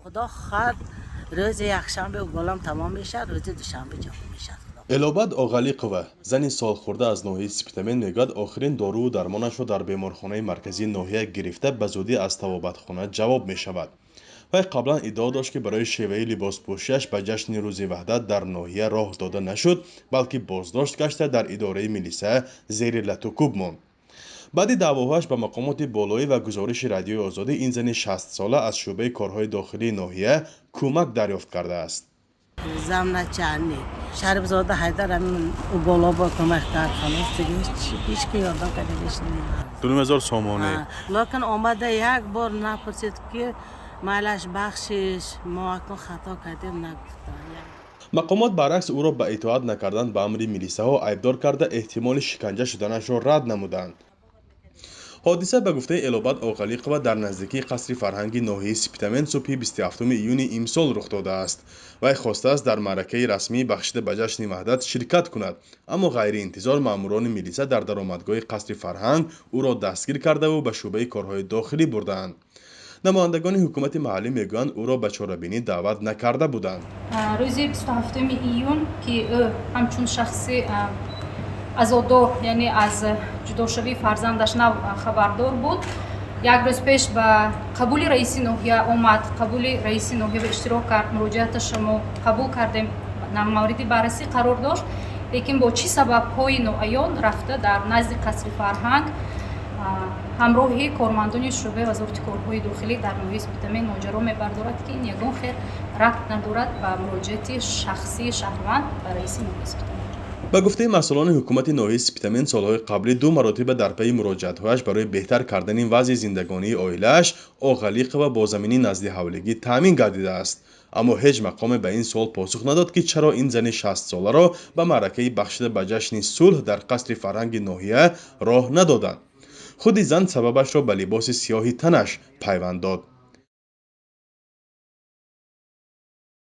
Худо хоҳад, рӯзи якшанбе уколам тамом мешавад, рӯзи душанбе ҷавоб мешавад. Элобад Оғалиқова, зани солхӯрда аз ноҳияи Спитамен, мегӯяд, охирин доруву дармонашро дар беморхонаи марказии ноҳия гирифта, ба зудӣ аз табобатхона ҷавоб мешавад. Вай қаблан иддао дошт, ки барои шеваи либоспӯшиаш ба ҷашни Рӯзи Ваҳдат дар ноҳия роҳ дода нашуд, балки боздошт гашта, дар идораи милиса зери латукӯб монд. Баъди даъвоҳояш ба мақомоти болоӣ ва гузориши Радиои Озодӣ, ин зани 60-сола аз шӯъбаи корҳои дохилии ноҳия кӯмак дарёфт кардааст. Замначальник Шарифзода Ҳайдар ҳамин боло бо кӯмак кард, халос, дига ҳеч ки ёрдам кардагиш не. 2500 сомонӣ. Лекин омада як бор напурсид, ки майлаш, бахшиш, мо акнун хато кардем, нагуфтан. Мақомот баръакс ӯро ба итоат накардан ба амри милисаҳо айбдор карда, эҳтимоли шиканҷа шуданашро рад намуданд. Ҳодиса, ба гуфтаи Элобад Оғалиқова, дар наздикии қасри фарҳанги ноҳияи Спитамен субҳи 27 июни имсол рух додааст. Вай хостааст дар маъракаи расмии бахшида ба ҷашни Ваҳдат ширкат кунад, аммо ғайриинтизор маъмурони милиса дар даромадгоҳи қасри фарҳанг ӯро дастгир кардаву ба шӯъбаи корҳои дохилӣ бурдаанд. Намояндагони ҳукумати маҳаллӣ мегӯянд, ӯро ба чорабинӣ даъват накарда буданд. Рӯзи 27 июн, ки ӯ ҳамчун шахси азодор, яъне аз ҷудошавии фарзандаш нав хабардор буд, як рӯз пеш ба қабули раиси ноҳия омад, қабули раиси ноҳия иштирок кард. Муроҷиаташро мо қабул кардем, мавриди баррасӣ қарор дошт, лекин бо чӣ сабабҳои ноаён рафта дар назди қасри фарҳанг ҳамроҳи кормандони шӯъбаи Вазорати корҳои дохилӣ дар ноҳияи Спитамен моҷаро мебардорад, ки ин ягон хел рабт надорад ба муроҷиати шахсии шаҳрванд ба раиси ноҳияи Спитамен. Ба гуфтаи масъулони ҳукумати ноҳияи Спитамен, солҳои қаблӣ ду маротиба дар пайи муроҷиатҳояш барои беҳтар кардани вазъи зиндагонии оилааш Оғалиқова бо замини назди ҳавлигӣ таъмин гардидааст. Аммо ҳеҷ мақоме ба ин суол посух надод, ки чаро ин зани 60-соларо ба маъракаи бахшида ба ҷашни сулҳ дар қасри фарҳанги ноҳия роҳ надоданд. Худи зан сабабашро ба либоси сиёҳи танаш пайванд дод.